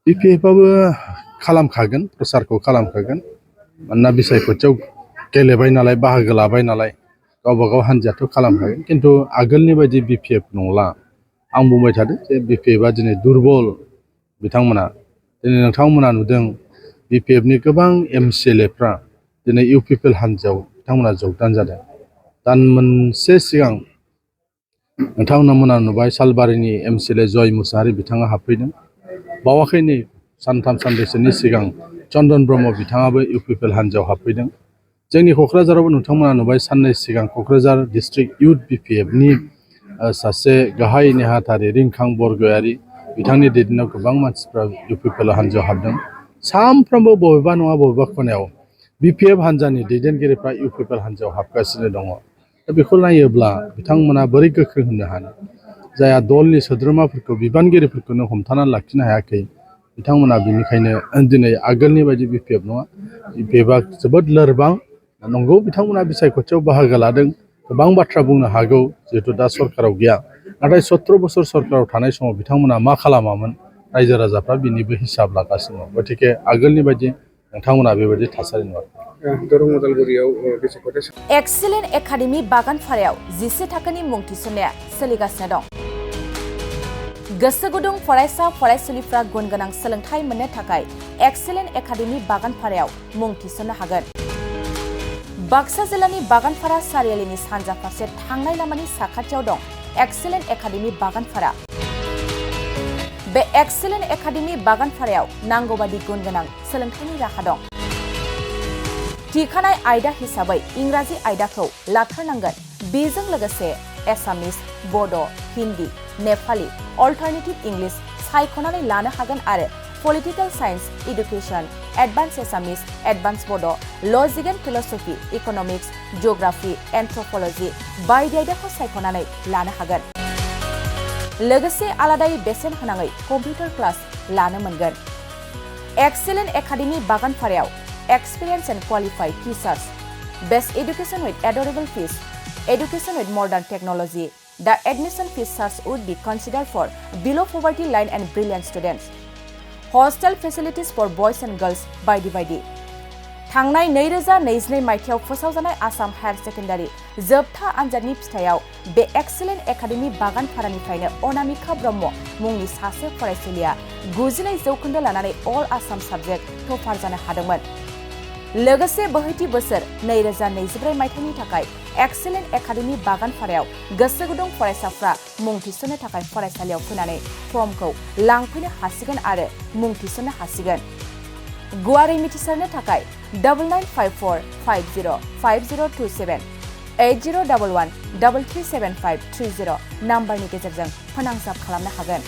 BPFआबो खालामखागोन प्रसारखौ खालामखागोन मानोना बिसायख'थियाव गेलेबाय नालाय बाहागो लाबाय नालाय गावबा गाव हान्जायाथ' खालामखागोन खिन्थु आगोलनि बायदि BPF नंला आं बुंबाय थादों जे BPFआ दिनै दुरबल बिथांमोना दिनै नोंथांमोना नुदों BPFनि गोबां MCLAफ्रा दिनै UPPL हान्जायाव बिथांमोना जगदान जादों दान मोनसे सिगां नोंथांमोना नुबाय सालबारिनि MCLA जय मुसाहारि बिथाङा हाबफैदों बावाखै नै सानथाम सानब्रैसोनि सिगां चन्दन ब्रह्म बिथाङाबो UPPL हान्जायाव हाबफैदों जोंनि क'क्राझारावबो नोंथांमोना नुबाय साननै सिगां क'क्राझार डिस्ट्रिक्ट इउथ BPFनि सासे गाहाय नेहाथारि रिंखां बरगयारि बिथांनि दैदेननायाव गोबां मानसिफ्रा UPPL हान्जायाव हाबदों सानफ्रोमबो बबेबा नङा बबेबा खनायाव BPF हान्जानि दैदेनगिरिफ्रा UPPL हान्जायाव हाबगासिनो दङ दा बेखौ नायोब्ला बिथांमोना बोरै गोख्रों होननो हानो जायहा दलनि सोद्रोमाफोरखौ बिबानगिरिफोरखौनो हमथानानै लाखिनो हायाखै बिथांमोना बिनिखायनो दिनै आगोलनि बायदि BPF नङा BPFआ जोबोद लोरबां नंगौ बिथांमोना बिसायख'थियाव बाहागो लादों गोबां बाथ्रा बुंनो हागौ जिहेतु दा सरकाराव गैया नाथाय 17 बोसोर सरकाराव थानाय समाव बिथांमोना मा खालामामोन रायजो राजाफ्रा बिनिबो हिसाब लागासिनो दं गतिके आगोलनि बायदि नोंथांमोना बेबायदि थासारि नङा एक्सिलेन्ट एकाडेमि बागानपारायाव 11 थाखोनि मुं थिसननाया सोलिगासिनो दं गोसो गुदुं फरायसा फरायसुलिफ्रा गुन गोनां सोलोंथाइ मोननो थाखाय एक्सिलेन्ट एकाडेमि बागानपारायाव मुं थिसननो हागोन बाक्सा जिल्लानि बागानपारा सारियालिनि सानजा फारसे थांनाय लामानि साखाथियाव दं एक्सिलेन्ट एकाडेमि बागानपारा बे एक्सिलेन्ट एकाडेमि बागानपारायाव नांगौबादि गुन गोनां सोलोंथाइनि राहा दं थिखानाय आयदा हिसाबै इंराजि आयदाखौ लाथारनांगोन बेजों लोगोसे एसामिस बड' हिन्दी नेपाली अल्टारनेटिभ इंलिश सायख'नानै लानो हागोन आरो पलिटिकल साइन्स एडुकेशन एडभान्स एसामिस एडभान्स बड' लजिक एन्ड फिलसफी इकनमिक्स जिअग्राफी एन्थ्रपलजी बायदि आयदाखौ सायख'नानै लानो हागोन लोगोसे आलादायै बेसेन होनाङै कम्पिउटार क्लास लानो मोनगोन एक्सिलेन्ट एकाडेमि बागानपारायाव experience and qualified teachers best education with adorable fees education with modern technology. The admission fees charge would be considered for below poverty line and brilliant students. Hostel facilities for boys and girls बायदि थांनाय 2022 मायथाइयाव फोसावजानाय Assam higher secondary जोबथा आनजादनि फिथायाव बे excellent academy बागानपारानिफ्रायनो Anamika Brahma मुंनि सासे फरायसुलिया 92% लानानै अल आसाम साबजेक्ट टपार जानो हादोंमोन लोगोसे बोहैथि बोसोर 2024 मायथाइनि थाखाय एक्सिलेन्ट एकाडेमि बागानपारायाव गोसो गुदुं फरायसाफ्रा मुं थिसननो थाखाय फरायसालियाव फैनानै फर्मखौ लांफैनो हासिगोन आरो मुं थिसननो हासिगोन गुवारै मिथिसारनो थाखाय 9954505027 8011337530 नाम्बारनि गेजेरजों फोनांजाब खालामनो हागोन।